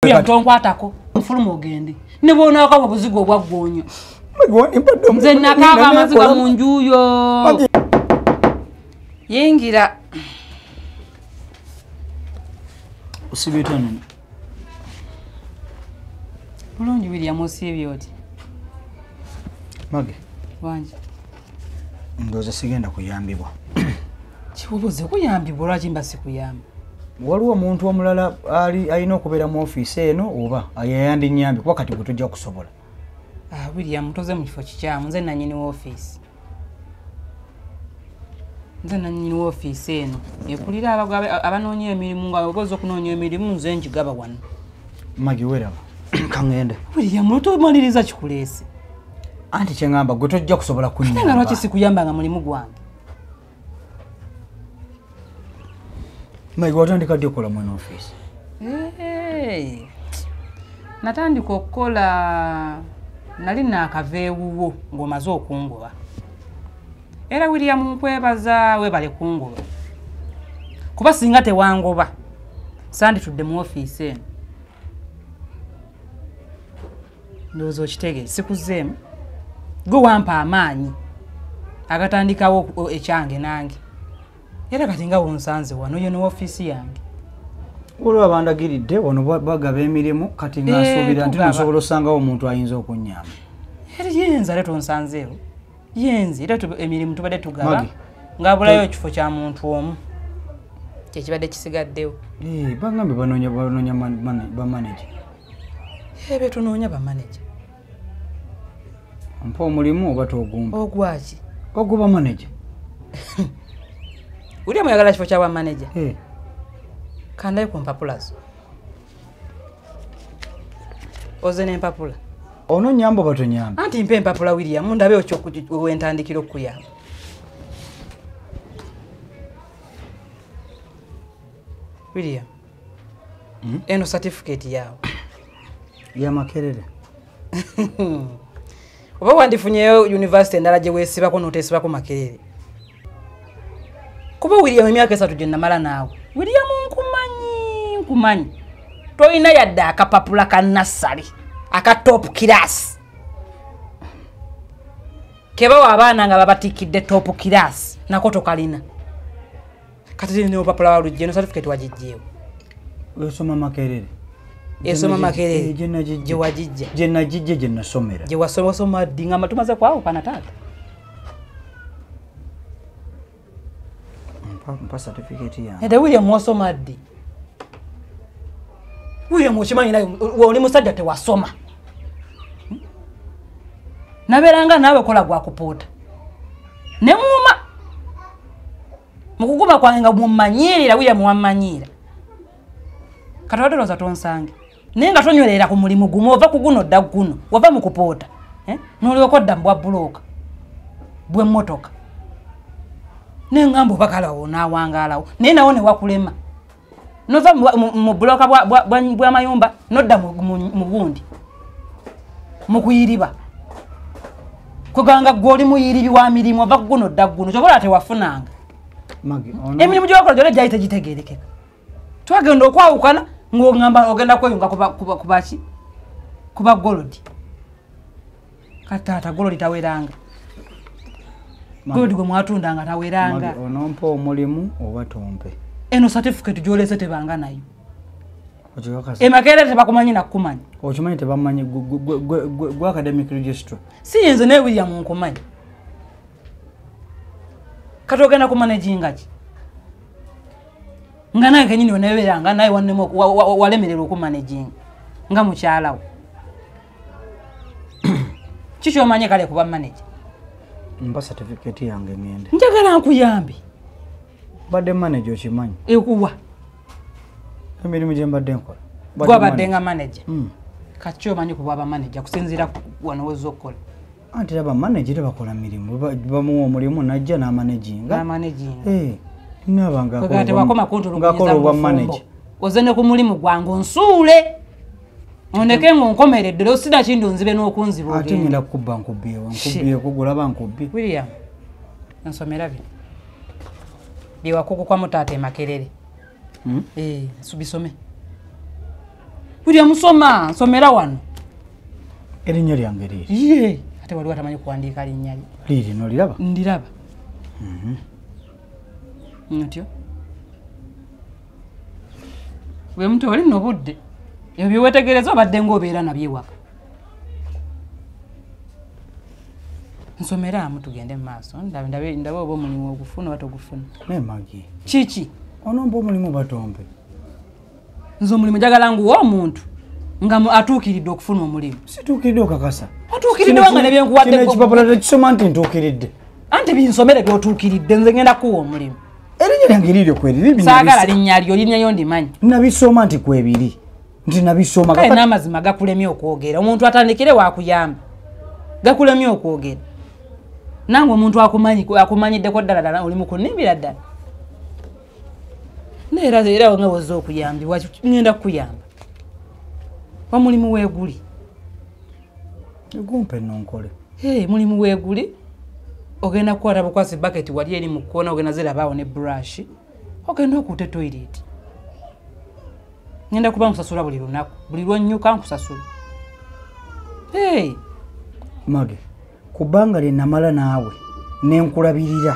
William tonkwatako nfuluma ogende ne bw'onaakaba obuzigo obwa ggoonya nze nakaaba amaziga mu nju yo yingira osibye otya nno bulungi William osiibye oti Mage wangi ndowooza sigenda kuyambibwa kibubuze kuyambibwa lwaki mba sikuyamba waliwo omuntu omulala ali alina okubeera mu ofiisi eno oba yayandinnyambye kuba kati gwe tojja kusobola William toze mu kifo kikyamu nze nannyini w'ofiisi nze nannyini w'ofiisi eno ekulira abanoonya emirimu nga oba ozza okunoonya emirimu nze njigaba wano Magi weeraba kaŋŋende William tomaliriza kikuleese anti kye ŋŋamba gwe tojja kusobola kunnyamba ate nga lwaki sikuyamba nga mulimu gwange Magi watandika ddi okukola mu eno ofiisi natandika okukola nali naakava ewuwo ng'omaze okungoba era William nkwebaza weebale kungoba kuba singa tewangoba sanditudde mu ofiisi eno ndowooza okitegeere sikuzzeemu gwe wampa amaanyi agatandikawo ekyange nange era kati nga wonsanze wano yo ne ofiisi yange waliwo abandagiridde wano bagaba emirimu kati nga nsuubira nti nsobola osangawo omuntu ayinza okunnyamba era yenze ate tonsanzeewo yenze era emirimu tubadde tugaba ng'abulayo ekifo kya muntu omu kyekibadde kisigaddewo bagambye banoonya bamaneja betunoonya bamaneja mpa omulimu oba togumba ogwaki oguba maneja William oyagala kifo kya bwamaneja kandayo ku mpapula zo oze n'empapula ono nnyamba oba tonyamba anti mpa empapula William ndabe wentandikira okukuyamba William eno certificate yawe ya Makerere oba wandifunyeyo university endala gye weesibako n'oteesibako Makerere kuba William emyaka 3 gye namala naawe William nkumanyi tolina yadde akapapula ka nassale aka top class kebawa abaana nga babatikidde top class nako tokalina kati ne opapula walujja eno certificate wagijjeewo esoma Makerere esoma Makerere gye wagijja gye nagijja gye nasomera gye wasoma ddi nga tumaze kwawukana taata mpa certificate yange ate William wasoma ddi William okimanyi naye oli musajja tewasoma nabeeranga naawe kola gwakupoota ne muuma mu kuguma kwange nga mummanyiirira William wammanyiira kati wadde olowooza tonsange naye nga tonywerera ku mulimu gumu ova ku guno dda guno wava mu kupoota n'olyoka odda mu bwa bbulooka bw'emmotoka neŋŋamba oba kale awo onaawangaalawo naye nawo ne wakulema nova mu bbulooka bw'amayumba n'odda mu gundi mu kuyiriba kweganga gwe oli muyiribi wa mirimu ova ku guno dda guno kyobola tewafunanga emirimu gyewakola gyonna gyali tegitegeerekeka twagenda okwawukana ng'oŋŋamba ogenda kweyunga kubaki kuba golodi kati taata golodi taweranga golodi gwe mwatundanga taweranga onompa omulimu oba tompe eno certificate gy'oleese tebanga nayo Emakerere tebakumanyi nakukumanyi okimanyi tebamanyi gwe academic registrar si yenze naye William nkumanyi kati ogenda kumanaginga ki nga nange kenyini onebeeranga naye walemererwa okumanaginga nga mukyalawo kiki omanye kale kuba manager mpa certificate yange ngende njagala nkuyambe badde manager okimanyi ekuwa emirimu gye mbadde nkola gwabadde nga manager kati omanyi kuba aba manager kusinziira wano wozza okukola anti era bamanager tebakola mirimu bamuwa omulimu najja n'amanaginga naaba tewakoma kuntulugunyiza mu bufumbo oze ne ku mulimu gwange onsuule ondeke ng'onkomeredde era sina kindi onzibe n'okunziba ogende ate ngenda kukubba nkubyewa nkubbyeko gulaba nkubbye William nsomera bino bye wakukukwamu taata e Makerere bisome William soma, nsomera wano. Erinnya lyange liri. Ye, ate waliwo atamanyi kuwandiika linnya lye. Liri n'oliraba? Ndiraba. Ntyo. Bwe muntu oli n'obudde. Ebyo bye weetegereza obadde ng'obeera nabyo ewaka. Nsomeramu tugende mu maaso. Ndabe oba omulimu ogufuna oba togufuna. Naye Maggie. Kiki? Onomba omulimu batombe. Nze omulimu njagala nguwe omuntu nga atuukiridde okufuna omulimu. Situukiridde okakasa. Otuukiridde wanga ne byenkuwadde. Kino ekipapula tekisoma nti ntuukiridde. Anti binsomere by'otuukiridde nze ngenda kuwa omulimu. Erinnya lyange liryo kweriri. Saagala linnya lyo, linnya lyo ndimanyi. Nabisoma nti kwebiri. Nti nabisoma. Kale n'amazima gakulemye okwogera. Omuntu atandikire wakuyamba. Gakulemye okwogera. Nange omuntu akumanyiddeko ddala ddala oli mu kunnimbira ddala. Naye era nga wozza okuyambibwa, ngenda kukuyamba. Omulimu weeguli. Gumpe nno nkole. Mulimu weeguli. Ogenda kukwata bukwasi bucket wali eri mu kkoona, ogenda zirabaawo ne brush. Ogenda okuute toilet. Ngenda kuba nkusasula buli lunaku. Buli lw'onnyuka nkusasula. Maggie, kubanga lye namala naawe ne nkulabirira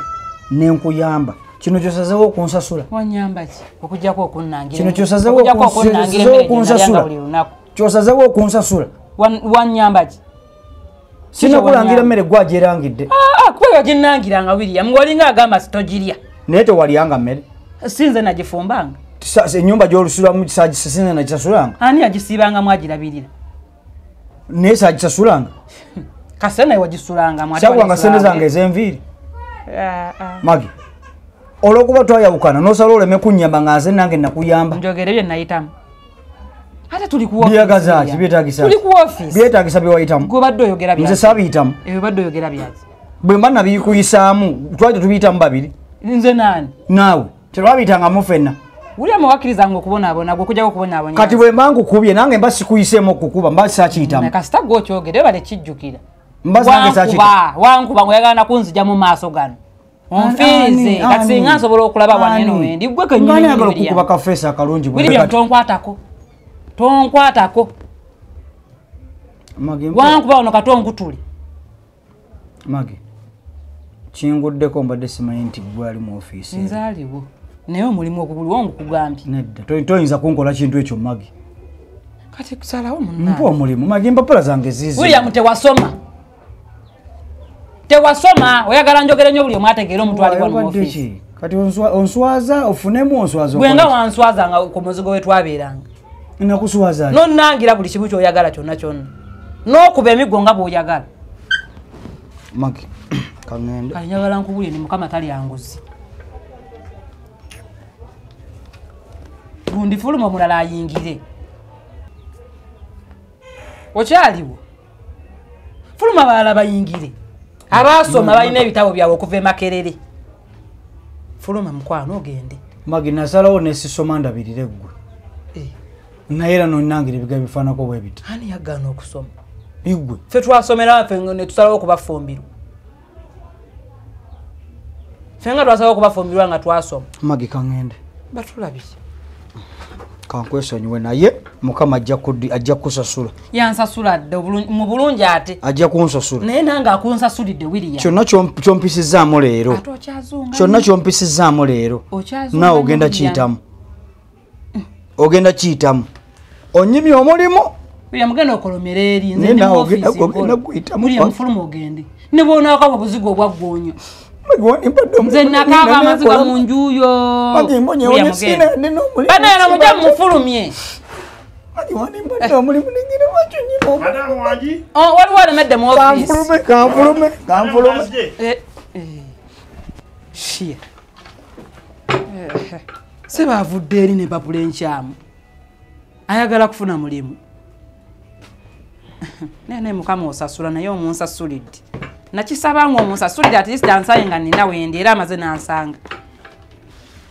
ne nkuyamba. Kino ky'osazeewo okunsasula. Wanyamba ki? Okuggyako okunnangira. Kino ky'osazeewo okunsasula. Ky'osazeewo okunsasula. Wanyamba ki? Sinakulangira mmere gwe agyerangidde. Kuba waginnangiranga William, ng'olinga agamba sitogirya. Naye tewalyanga mmere. Si nze nagifumbanga. Ennyumba gy'olusulamu si nze nagisasulanga. Ani agisiibangamu agirabirira? Naye saagisasulanga. Kasita naye wagisulangamu. Saakuwanga ssente zange ez'enviiri. Maggie, olw'okuba twayawukana n'osala oleme kunnyamba nga nze nange nakuyamba. Njogere bye nayitamu. Ate tuli ku office. Byagaza ki? Byetaagisa. Tuli ku office. Byetaagisa bye wayitamu. Gwe obadde oyogera byaki? Nze saabiyitamu. Ebyo obadde oyogera byaki? Bwe mba nabikuyisaamu, twali tetubiyitamu babiri. Nze naani? Naawe. Tetwabiyitangamu ffenna. William wakkirizanga okubonaabona gwe okujjako okubonaabona. Kati bwe mba nkukubye nange mba sikuyiseemu okukuba, mba saakiyitamu. Kasita gwe okyogere webale kijjukira. Mba nange saakiyitamu. Wankuba ng'oyagala na kunzigya mu maaso gano. Onfiize, kati singa nsobola okulaba wano eno wendi. Gwe kennyini Ani ayagala okukuba kafeesi akalungi bwe William tonkwatako. Tonkwatako. Wankuba wano katonkutule. Maggie, kinguddeko mbadde simanyi nti gwe ali mu ofiisi. Nze aliwo. Naye omulimu ogwo buliwo ngukugambye. Nedda, toyinza kunkola kintu ekyo Maggie. Kati kusalawo munnange. Mpa omulimu, Maggie, empapula zange ziizi. William tewasoma. Tewasoma, oyagala njogere nnyo buli omu ategeere omuntu ali wano mu ofiisi. Kati onswaza ofunemu onswaza. Gwe nga wanswazanga ku muzigo we twabeeranga. Nakuswaza. Nonnangira buli kimu ky'oyagala kyonna kyonna. N'okuba emiggo nga bw'oyagala. Maggie, kaŋŋende. Kale njagala nkubuulire ni Mukama talyanguzi. Gundi fuluma omulala ayingire. Okyaliwo? Fuluma abalala bayingire. Abaasoma balina ebitabo byabwe okuva e Makerere. Fuluma mukwano ogende. Maggie, nasalawo ne sisoma ndabirire ggwe. Naye era nonnangira ebigambo bifaananako bwe biti. Ani yagaana okusoma? Iggwe. Ffe twasomera ffe ne tusalawo okubafumbirwa. Ffe nga twasalawo okubafumbirwa nga twasoma. Maggie, kaŋŋende. Batulabye. Kankwesonyiwe naye Mukama ajja kukusasula. Yansasula dda mu bulungi ate. Ajja kunsasula. Naye nange akunsasulidde William. Kyonna ky'ompisizaamu leero. Ate okyazunga. Kyonna ky'ompisizaamu leero. Okyazunga. Naawe ogenda kiyitamu. Ogenda kiyitamu. Onyimye omulimu. William genda okolomere eri nze ndi mu ofiisi. Ogenda kuyitamu. William fuluma ogende. Ne bw'onaakaba obuzigo obwa ggoonya. Nze nakaaba amaziga mu nju yo. Bana mujja mufulumye. Waliwo alemedde mu ofiisi. Kanfulume. Shia. Seba avudde eri n'empapula enkyamu. Ayagala kufuna mulimu. Naye Mukama osasula naye omunsasulidde. Nakisaba ng'omunsasulidde at least ansange nga nina wendi era amaze n'ansanga.